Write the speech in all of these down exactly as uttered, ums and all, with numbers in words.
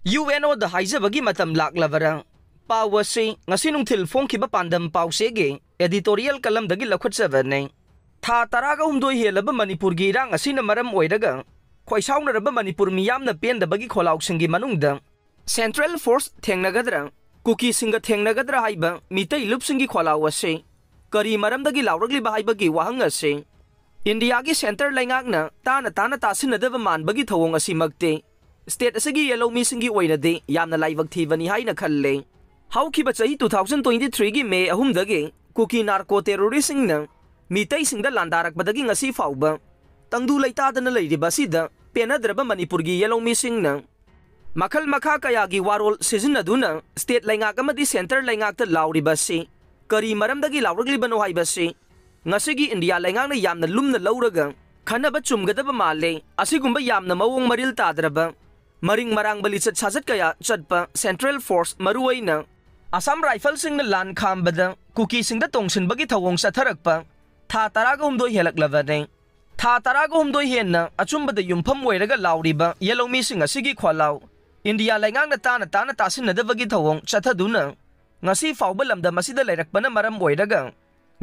UNOꯗ ꯍꯥꯏꯖꯕꯒꯤ ꯃꯇꯝ ꯂꯥꯛꯂꯕꯔꯥ? ꯄꯥꯎ ꯑꯁꯤ ꯉꯁꯤ ꯅꯨꯡꯊꯤꯜ ꯐꯣꯡꯈꯤꯕ ꯄꯥꯟꯗꯝ ꯄꯥꯎꯆꯦꯒꯤ editorial columnꯗꯒꯤ ꯂꯧꯈꯠꯆꯕꯅꯤ꯫ ꯊꯥ ꯇꯔꯥꯒ ꯍꯨꯝꯗꯣꯏ ꯍꯦꯜꯂꯕ ꯃꯅꯤꯄꯨꯔꯒꯤ ꯏꯔꯥꯡ ꯑꯁꯤꯅ ꯃꯔꯝ ꯑꯣꯏꯔꯒ ꯈꯣꯏꯁꯥꯎꯅꯔꯕ ꯃꯅꯤꯄꯨꯔ ꯃꯤꯌꯥꯝꯅ ꯄꯦꯟꯗꯕꯒꯤ ꯈꯣꯜꯂꯥꯎꯁꯤꯡꯒꯤ ꯃꯅꯨꯡꯗ Central Force ꯊꯦꯡꯅꯒꯗ꯭ꯔꯥ, ꯀꯨꯀꯤꯁꯤꯡꯒ ꯊꯦꯡꯅꯒꯗ꯭ꯔꯥ ꯍꯥꯏꯕ ꯃꯤꯇꯩ ꯂꯨꯞꯁꯤꯡꯒꯤ ꯈꯣꯜꯂꯥꯎ ꯑꯁꯤ ꯀꯔꯤ ꯃꯔꯝꯗꯒꯤ ꯂꯥꯎꯔꯛꯂꯤꯕ ꯍꯥꯏꯕꯒꯤ ꯋꯥꯍꯪ ꯑꯁꯤ ꯏꯟꯗꯤꯌꯥꯒꯤ centre ꯂꯩꯉꯥꯛꯅ ꯇꯥꯅ ꯇꯥꯅ ꯇꯥꯁꯤꯟꯅꯗꯕ ꯃꯥꯟꯕꯒꯤ ꯊꯧꯑꯣꯡ ꯑꯁꯤꯃꯛꯇꯤ state ꯑꯁꯤꯒꯤ ꯌꯦꯜꯍꯧꯃꯤꯁꯤꯡꯒꯤ ꯑꯣꯏꯅꯗꯤ ꯌꯥꯝꯅ ꯂꯥꯏꯕꯛ ꯊꯤꯕꯅꯤ ꯍꯥꯏꯅ ꯈꯜꯂꯦ꯫ ꯍꯧꯈꯤꯕ ꯆꯍꯤ two thousand twenty threeꯒꯤ May ꯑꯍꯨꯝꯗꯒꯤ ꯀꯨꯀꯤ narco terroristꯁꯤꯡꯅ ꯃꯤꯇꯩꯁꯤꯡꯗ ꯂꯥꯟꯗꯥꯔꯛꯄꯗꯒꯤ ꯉꯁꯤ ꯐꯥꯎꯕ ꯇꯪꯗꯨ ꯂꯩꯇꯥꯗꯅ ꯂꯩꯔꯤꯕ ꯑꯁꯤꯗ ꯄꯦꯟꯅꯗ꯭ꯔꯕ ꯃꯅꯤꯄꯨꯔꯒꯤ ꯌꯦꯜꯍꯧꯃꯤꯁꯤꯡꯅ ꯃꯈꯜ ꯃꯈꯥ ꯀꯌꯥꯒꯤ ꯋꯥꯔꯣꯜ ꯁꯤꯖꯤꯟꯅꯗꯨꯅ state ꯂꯩꯉꯥꯛ ꯑꯃꯗꯤ centre ꯂꯩꯉꯥꯛꯇ ꯂꯥꯎꯔꯤꯕ ꯑꯁꯤ ꯀꯔꯤ ꯃꯔꯝꯗꯒꯤ ꯂꯥꯎꯔꯛꯂꯤꯕꯅꯣ ꯍꯥꯏꯕꯁꯤ ꯉꯁꯤꯒꯤ ꯏꯟꯗꯤꯌꯥ ꯂꯩꯉꯥꯛꯅ ꯌꯥꯝꯅ ꯂꯨꯝꯅ ꯂꯧꯔꯒ ꯈꯟꯅꯕ ꯆꯨꯝꯒꯗꯕ ꯃꯥꯜꯂꯦ꯫ ꯑꯁꯤꯒꯨꯝꯕ ꯌꯥꯝꯅ ꯃꯑꯣꯡ ꯃꯔꯤꯜ ꯇꯥꯗ꯭ꯔꯕ, ꯃꯔꯤꯡ ꯃꯔꯥꯡꯕ ꯂꯤꯆꯠ ꯁꯥꯖꯠ ꯀꯌꯥ ꯆꯠꯄ Central Force, ꯃꯔꯨꯑꯣꯏꯅ Assam Riflesꯁꯤꯡꯅ ꯂꯥꯟ ꯈꯥꯝꯕꯗ ꯀꯨꯀꯤꯁꯤꯡꯗ ꯇꯣꯡꯁꯤꯟꯕꯒꯤ ꯊꯧꯑꯣꯡ ꯆꯠꯊꯔꯛꯄ ꯊꯥ ꯇꯔꯥꯒ ꯍꯨꯝꯗꯣꯏ ꯍꯦꯜꯂꯛꯂꯕꯅꯤ꯫ ꯊꯥ ꯇꯔꯥꯒ ꯍꯨꯝꯗꯣꯏ ꯍꯦꯟꯅ ꯑꯆꯨꯝꯕꯗ ꯌꯨꯝꯐꯝ ꯑꯣꯏꯔꯒ ꯂꯥꯎꯔꯤꯕ ꯌꯦꯜꯍꯧꯃꯤꯁꯤꯡ ꯑꯁꯤꯒꯤ ꯈꯣꯜꯂꯥꯎ ꯏꯟꯗꯤꯌꯥ ꯂꯩꯉꯥꯛꯅ ꯇꯥꯅ ꯇꯥꯅ ꯇꯥꯁꯤꯟꯅꯗꯕꯒꯤ ꯊꯧꯑꯣꯡ ꯆꯠꯊꯗꯨꯅ ꯉꯁꯤ ꯐꯥꯎꯕ ꯂꯝꯗꯝ ꯑꯁꯤꯗ ꯂꯩꯔꯛꯄꯅ ꯃꯔꯝ ꯑꯣꯏꯔꯒ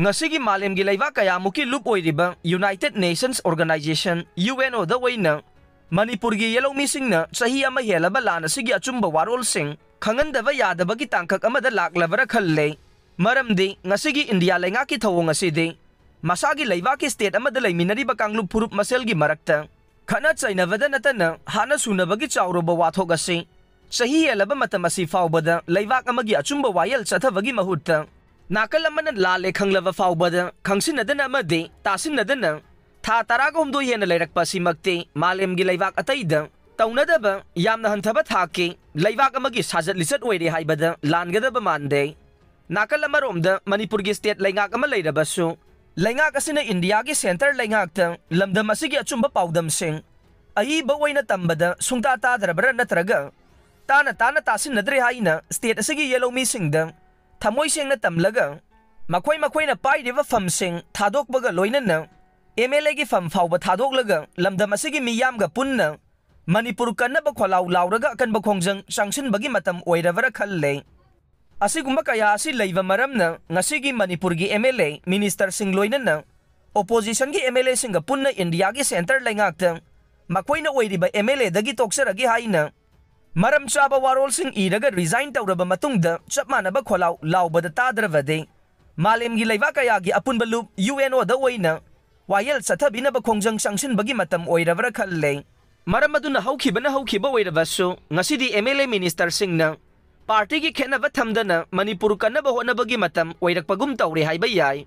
ꯉꯁꯤꯒꯤ ꯃꯥꯂꯦꯝꯒꯤ ꯂꯩꯕꯥꯛ ꯀꯌꯥꯃꯨꯛꯀꯤ ꯂꯨꯞ ꯑꯣꯏꯔꯤꯕ United Nations Organization, UNOꯗ ꯑꯣꯏꯅ ꯃꯅꯤꯄꯨꯔꯒꯤ ꯌꯦꯜꯍꯧꯃꯤꯁꯤꯡꯅ ꯆꯍꯤ ꯑꯃ ꯍꯦꯜꯂꯕ ꯂꯥꯟ ꯑꯁꯤꯒꯤ ꯑꯆꯨꯝꯕ ꯋꯥꯔꯣꯜꯁꯤꯡ ꯈꯪꯍꯟꯗꯕ ꯌꯥꯗꯕꯒꯤ ꯇꯥꯡꯀꯛ ꯑꯃꯗ ꯂꯥꯛꯂꯕꯔꯥ ꯈꯜꯂꯦ꯫ ꯃꯔꯝꯗꯤ ꯉꯁꯤꯒꯤ ꯏꯟꯗꯤꯌꯥ ꯂꯩꯉꯥꯛꯀꯤ ꯊꯧꯑꯣꯡ ꯑꯁꯤꯗꯤ ꯃꯁꯥꯒꯤ ꯂꯩꯕꯥꯛꯀꯤ state ꯑꯃꯗ ꯂꯩꯃꯤꯟꯅꯔꯤꯕ ꯀꯥꯡꯂꯨꯞ ꯐꯨꯔꯨꯞ ꯃꯁꯦꯜꯒꯤ ꯃꯔꯛꯇ ꯈꯠꯅ ꯆꯩꯅꯕꯗ ꯅꯠꯇꯅ ꯍꯥꯠꯅ ꯁꯨꯅꯕꯒꯤ ꯆꯥꯎꯔꯕ ꯋꯥꯊꯣꯛ ꯑꯁꯤ ꯆꯍꯤ ꯍꯦꯜꯂꯕ ꯃꯇꯝ ꯑꯁꯤ ꯐꯥꯎꯕꯗ ꯂꯩꯕꯥꯛ ꯑꯃꯒꯤ ꯑꯆꯨꯝꯕ ꯋꯥꯌꯦꯜ ꯆꯠꯊꯕꯒꯤ ꯃꯍꯨꯠꯇ ꯅꯥꯀꯜ ꯑꯃꯅ ꯂꯥꯜꯂꯦ ꯈꯪꯂꯕ ꯐꯥꯎꯕꯗ ꯈꯪꯁꯤꯟꯅꯗꯅ ꯑꯃꯗꯤ ꯇꯥꯁꯤꯟꯅꯗꯅ ꯊꯥ ꯇꯔꯥꯒ ꯍꯨꯝꯗꯣꯏ ꯍꯦꯟꯅ ꯂꯩꯔꯛꯄ ꯑꯁꯤꯃꯛꯇꯤ ꯃꯥꯂꯦꯝꯒꯤ ꯂꯩꯕꯥꯛ ꯑꯇꯩꯗ ꯇꯧꯅꯗꯕ ꯌꯥꯝꯅ ꯍꯟꯊꯕ ꯊꯥꯛꯀꯤ ꯂꯩꯕꯥꯛ ꯑꯃꯒꯤ ꯁꯥꯖꯠ ꯂꯤꯆꯠ ꯑꯣꯏꯔꯦ ꯍꯥꯏꯕꯗ ꯂꯥꯟꯒꯗꯕ ꯃꯥꯟꯗꯦ꯫ ꯅꯥꯀꯜ ꯑꯃꯔꯣꯝꯗ ꯃꯅꯤꯄꯨꯔꯒꯤ state ꯂꯩꯉꯥꯛ ꯑꯃ ꯂꯩꯔꯕꯁꯨ, ꯂꯩꯉꯥꯛ ꯑꯁꯤꯅ ꯏꯟꯗꯤꯌꯥꯒꯤ centre ꯂꯩꯉꯥꯛꯇ ꯂꯝꯗꯝ ꯑꯁꯤꯒꯤ ꯑꯆꯨꯝꯕ ꯄꯥꯎꯗꯝꯁꯤꯡ ꯑꯏꯕ ꯑꯣꯏꯅ ꯇꯝꯕꯗ ꯁꯨꯡꯇꯥ ꯇꯥꯗ꯭ꯔꯕ꯭ꯔꯥ ꯅꯠꯇ꯭ꯔꯒ ꯇꯥꯅ ꯇꯥꯅ ꯇꯥꯁꯤꯟꯅꯗ꯭ꯔꯦ ꯍꯥꯏꯅ state ꯑꯁꯤꯒꯤ ꯌꯦꯜꯍꯧꯃꯤꯁꯤꯡꯗ ꯊꯃꯣꯏ ꯁꯦꯡꯅ ꯇꯝꯂꯒ ꯃꯈꯣꯏ ꯃꯈꯣꯏꯅ ꯄꯥꯏꯔꯤꯕ ꯐꯝꯁꯤꯡ ꯊꯥꯗꯣꯛꯄꯒ ꯂꯣꯏꯅꯅ MLAꯒꯤ ꯐꯝ ꯐꯥꯎꯕ ꯊꯥꯗꯣꯛꯂꯒ ꯂꯝꯗꯝ ꯑꯁꯤꯒꯤ ꯃꯤꯌꯥꯝꯒ ꯄꯨꯟꯅ ꯃꯅꯤꯄꯨꯔ ꯀꯟꯅꯕ ꯈꯣꯜꯂꯥꯎ ꯂꯥꯎꯔꯒ ꯑꯀꯟꯕ ꯈꯣꯡꯖꯪ ꯆꯪꯁꯤꯟꯕꯒꯤ ꯃꯇꯝ ꯑꯣꯏꯔꯕ꯭ꯔꯥ ꯈꯜꯂꯦ꯫ ꯑꯁꯤꯒꯨꯝꯕ ꯀꯌꯥ ꯑꯁꯤ ꯂꯩꯕ ꯃꯔꯝꯅ ꯉꯁꯤꯒꯤ ꯃꯅꯤꯄꯨꯔꯒꯤ M L A, minister ꯁꯤꯡ ꯂꯣꯏꯅꯅ opposition ꯒꯤ M L A ꯁꯤꯡꯒ ꯄꯨꯟꯅ ꯏꯟꯗꯤꯌꯥꯒꯤ centre ꯂꯩꯉꯥꯛꯇ ꯃꯈꯣꯏꯅ ꯑꯣꯏꯔꯤꯕ M L A ꯗꯒꯤ ꯇꯣꯛꯆꯔꯒꯦ ꯍꯥꯏꯅ ꯃꯔꯝ ꯆꯥꯕ ꯋꯥꯔꯣꯜꯁꯤꯡ ꯏꯔꯒ resign ꯇꯧꯔꯕ ꯃꯇꯨꯡꯗ ꯆꯞ ꯃꯥꯟꯅꯕ ꯈꯣꯜꯂꯥꯎ ꯂꯥꯎꯕꯗ ꯇꯥꯗ꯭ꯔꯕꯗꯤ ꯃꯥꯂꯦꯝꯒꯤ ꯂꯩꯕꯥꯛ ꯀꯌꯥꯒꯤ ꯑꯄꯨꯟꯕ ꯂꯨꯞ U N O ꯗ ꯑꯣꯏꯅ ꯋꯥꯌꯦꯜ ꯆꯠꯊꯕꯤꯅꯕ ꯈꯣꯡꯖꯪ ꯆꯪꯁꯤꯟꯕꯒꯤ ꯃꯇꯝ ꯑꯣꯏꯔꯕ꯭ꯔꯥ ꯈꯜꯂꯦ꯫ ꯃꯔꯝ ꯑꯗꯨꯅ ꯍꯧꯈꯤꯕꯅ ꯍꯧꯈꯤꯕ ꯑꯣꯏꯔꯕꯁꯨ, ꯉꯁꯤꯗꯤ M L A, minister ꯁꯤꯡꯅ party ꯒꯤ ꯈꯦꯠꯅꯕ ꯊꯝꯗꯅ ꯃꯅꯤꯄꯨꯔ ꯀꯟꯅꯕ ꯍꯣꯠꯅꯕꯒꯤ ꯃꯇꯝ ꯑꯣꯏꯔꯛꯄꯒꯨꯝ ꯇꯧꯔꯦ ꯍꯥꯏꯕ ꯌꯥꯏ꯫